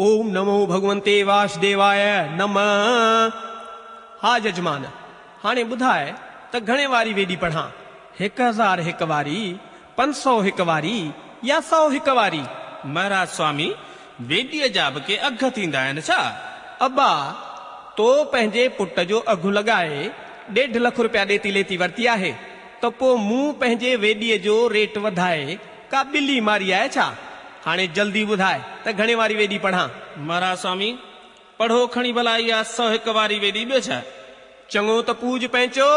اوم نمو ڀڳونتي واسديواي نمه. ها ججمان، هاڻي ٻڌاء ته گهڻي واري ويڏي پڙهان، 1001 واري، 501 واري يا 101 واري؟ مهراج سوامي، ويڏيء جا به ڪي اگهه ٿيندا آهن ڇا؟ ابا، تو پنهنجي پٽ جو اگهه لڳائي 1.5 لک رپيا ڏيتي ليتي ورتي آهي ته پوء مون پنهنجي ويڏيء جو ريٽ وڌائي ڪا ٻلي ماري آهي ڇا؟ هاڻي جلدي ٻڌاء ته گهڻي واري ويڏي پڙهان؟ مهراج سوامي، پڙهو کڻي ڀلا اها 101 واري ويڏي ٻيو ڇا؟ چڱو ته پوڄ پئنچو،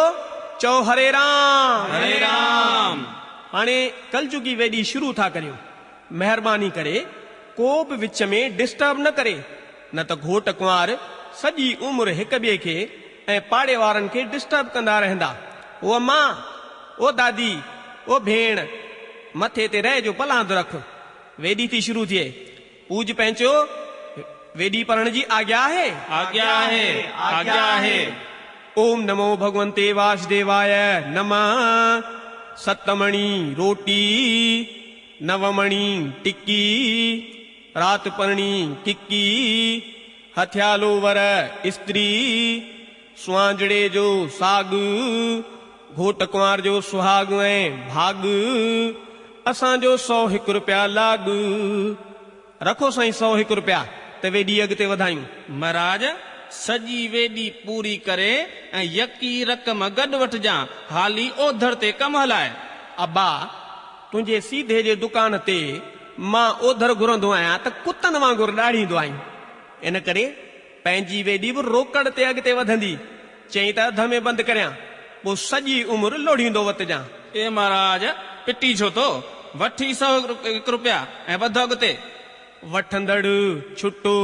چئو هري رام. هري رام. هاڻي ڪلجڳي ويڏي شروع ٿا ڪريون. مهرباني ڪري ڪو به وچ ۾ ڊسٽرب نه ڪري، نه ته گهوٽ ڪنوار سڄي عمر هڪ ٻئي کي ۽ پاڙي وارن کي ڊسٽرب ڪندا رهندا. او امان، او دادي، او ڀيڻ، مٿي تي رئي جو پلاند رک. ويڏي ٿي شروع ٿئي. پوڄ پئنچو، ويڏي پڙهڻ جي آگيا آهي؟ آگيا آهي، آگيا آهي. اوم نمو ڀڳونتي واسديواي نمه. ستمڻي روٽي، نومڻي ٽڪي، رات پرڻي ڪڪي، هٿيالو ور استري، سوانجڙي جو ساڳ، گهوٽ ڪنوار جو سهاڳ ۽ ڀاڳ، اسان جو 101 رپيا لاڳ. رکو سائين 101 رپيا ته ويڏي اڳتي وڌايون. مهراج، سڄي ويڏي پوري ڪري ۽ يڪي رقم گڏ وٺجان، حالي اوڌر تي ڪم هلاء. ابا، تنهنجي سيڌي جي دڪان تي مان اوڌر گهرندو آهيان ته ڪتن وانگر ڏاڙهيندو آهين. ان ڪري پنهنجي ويڏي به روڪڙ تي اڳتي وڌندي. چئين ته اڌ ۾ بند ڪريان، پوء سڄي عمر لوڙهيندو وتجان. اي مهاراج، پٽي ڇو ٿو؟ وٺ هي 101 رپيا ۽ وڌ اڳتي. وٺندڙ ڇٽو،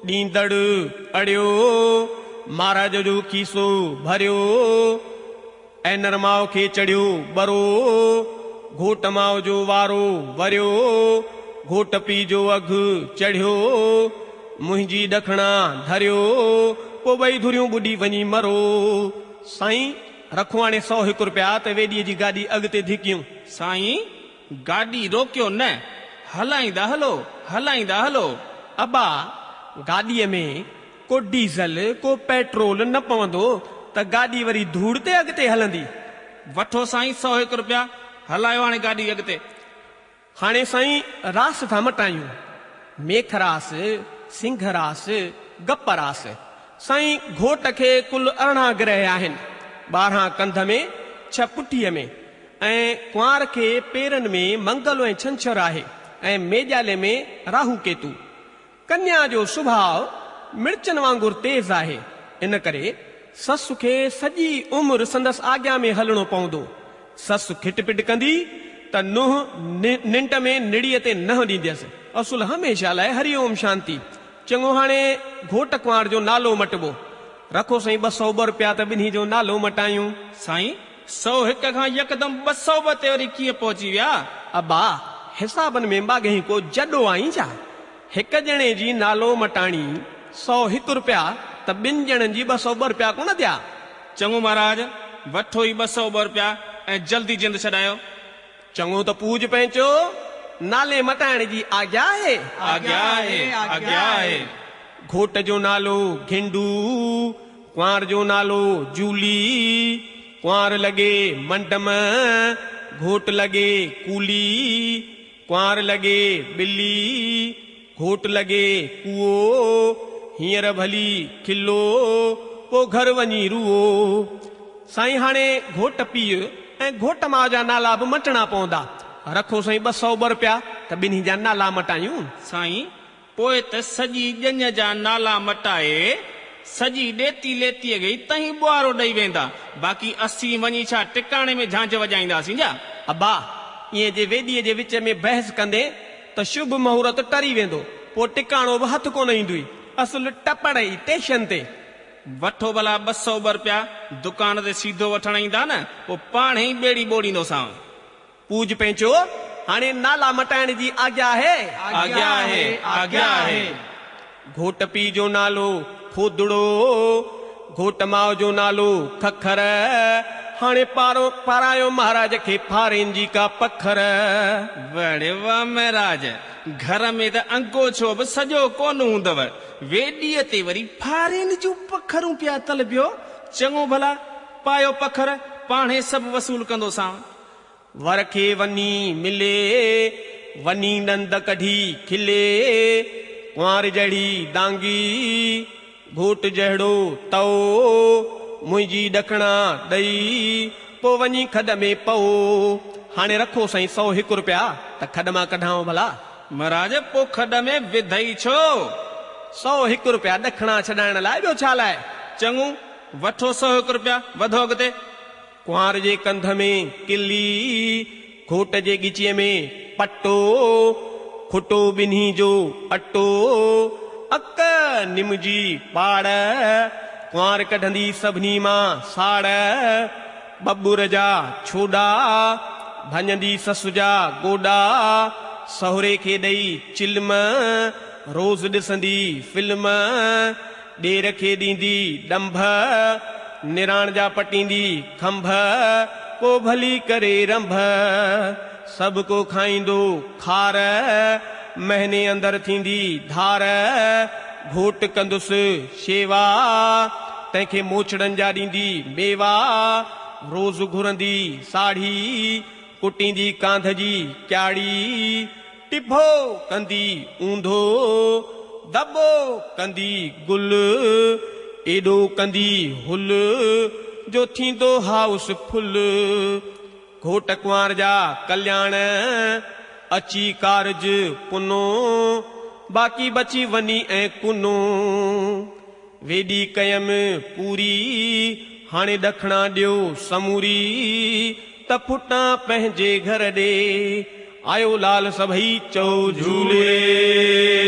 ڏيندڙ اڙيو، مهاراج جو کيسو ڀريو، ۽ ماء کي چڙهيو ٻرو، گهوٽ ماء جو وارو وريو، گهوٽ پيء جو اگهه چڙهيو، منهنجي ڏکڻا ڌريو، پوء ٻئي ڌريون ٻڏي وڃي مرو. سائين، رکو هاڻي 101 رپيا ته ويڏيء جي گاڏي اڳتي ڌڪيون. سائين، گاڏي روڪيو نه، هلائيندا هلو، هلائيندا هلو. ابا، گاڏيء ۾ ڪو ڊيزل، ڪو پيٽرول نه پوندو ته گاڏي وري ڌوڙ تي اڳتي هلندي. وٺو سائين 101 رپيا، هلايو هاڻي گاڏي اڳتي. هاڻي سائين راس ٿا مٽايون. ميک راس، سنگهه راس، گپ راس. سائين گهوٽ کي ڪل 18 گرهه آهن. 12 ڪنڌ ۾، 6 پٺيء ۾. ۽ ڪنوار کي پيرن ۾ منگل ۽ ڇنڇر آهي ۽ ميڄالي ۾ راهو ڪيتو. ڪنيا جو سڀاء مرچن وانگر تيز آهي، ان ڪري سس کي سڄي عمر سندس آگيا ۾ هلڻو پوندو. سس کٽ پٽ ڪندي ته ننهن ننٽ ۾ نڙيء تي ننهن ڏينديس. اصل هميشه لاء هري اوم شانتي. چڱو هاڻي گهوٽ ڪنوار جو نالو مٽبو. رکو سائين 202 رپيا ته ٻنهي جو نالو مٽايون. سائين 101 کان يڪدم 202 تي وري ڪيئن پهچي ويا؟ ابا، حسابن ۾ ٻاگهين ڪو جڏو آهين ڇا؟ هڪ ڄڻي جي نالو مٽاڻي 101 رپيا ته ٻن ڄڻن جي 202 رپيا ڪونه ٿيا؟ چڱو مهاراج، وٺو هي 202 رپيا ۽ جلدي جند ڇڏايو. چڱو ته پوڄ پئنچو، نالي مٽائڻ جي آگيا آهي؟ آگيا آهي، آگيا آهي. گهوٽ جو نالو گهنڊو، ڪنوار جو نالو جولي، ڪنوار لڳي منڊم، گهوٽ لڳي ڪولي، ڪنوار لڳي ٻلي، گهوٽ لڳي ڪوئو، هينئر ڀلي کلو، پوء گهر وڃي روئو. سائين هاڻي گهوٽ پيء ۽ گهوٽ ماء جا نالا به مٽڻا پوندا. رکو سائين 202 رپيا ته ٻنهي جا نالا مٽايون. سائين پوء ته سڄي ڄڃ جا نالا مٽائي سڄي ڏيتي ليتيء کي ئي تهين ٻوهارو ڏئي ويندا، باقي اسين وڃي ڇا ٽڪاڻي ۾ جهانجهه وڄائينداسين ڇا؟ ابا، ائين جي ويڏيء جي وچ ۾ بحث ڪندين ته شڀ مهورت ٽري ويندو، پوء ٽڪاڻو به هٿ ڪونه ايندوئي، اصل ٽپڙ ئي ٽيشن تي. وٺو ڀلا 202 رپيا، دڪان تي سيڌو وٺڻ ايندا نه، پوء پاڻهي ئي ٻيڙي ٻوڙيندوسانء. پوڄ پئنچو، هاڻي نالا مٽائڻ جي آگيا آهي؟ آگيا آهي، آگيا آهي. گهوٽ پيء جو نالو کودڙو، گهوٽ ماء جو نالو ککر، هاڻي پارو پارايو مهاراج کي ڦارين جي ڪا پکر. وڙ واهه مهراج، گهر ۾ ته انگوڇو به سڄو ڪونه هوندو، ويڏيء تي وري ڦارين جون پکرون پيا طلبيو. چڱو ڀلا، پايو پکر، پاڻهي سڀ وصول ڪندوسانء. ور کي وني ملي، وني ڏند ڪڍي کلي، ڪنوار جهڙي دانگي، گهوٽ جهڙو تئو، منهنجي ڏکڻا ڏئي، پوء وڃي کڏ ۾ پئو. هاڻي رکو سائين 101 رپيا ته کڏ مان ڪڍانو ڀلا. مهراج، پوء کڏ ۾ وڌئي ڇو؟ 101 رپيا ڏکڻا ڇڏائڻ لاء، ٻيو ڇا لاء؟ چڱو، وٺو 101 رپيا، وڌو اڳتي. ڪنوار جي ڪنڌ ۾ ڪلي، گهوٽ جي ڳچيء ۾ پٽو، کٽو ٻنهي جو اٽو، اڪ نم جي پاڙ، ڪنوار ڪڍندي سڀني مان ساڙ، ٻٻر جا ڇوڏا، ڀڃندي سس جا گوڏا، سهري کي ڏئي چلم، روز ڏسندي فلم، ڏير کي ڏيندي ڏنڀ، نراڻ جا پٽيندي کنڀ، پوء ڀلي ڪري رنڀ. سڀ ڪو کائيندو کار، مهيني اندر ٿيندي ڌار، گهوٽ ڪندس شيوا، تنهن کي موچڙن جا ڏيندي ميوا، روز گهرندي ساڙهي، ڪٽيندي ڪانڌ جي ڪياڙي، ٽڀو ڪندي اونڌو، دٻو ڪندي گل، ايڏو ڪندي هل، جو ٿيندو هائوس ڦل. گهوٽ ڪنوار جا ڪلياڻ، اچي ڪارج پنو، باقي بچي وني ۽ ڪنو. ويڏي ڪيم پوري، هاڻي ڏکڻا ڏيو سموري، ته ڦٽان پنهنجي گهر ڏي. آيو لال سڀئي چئو جهولي.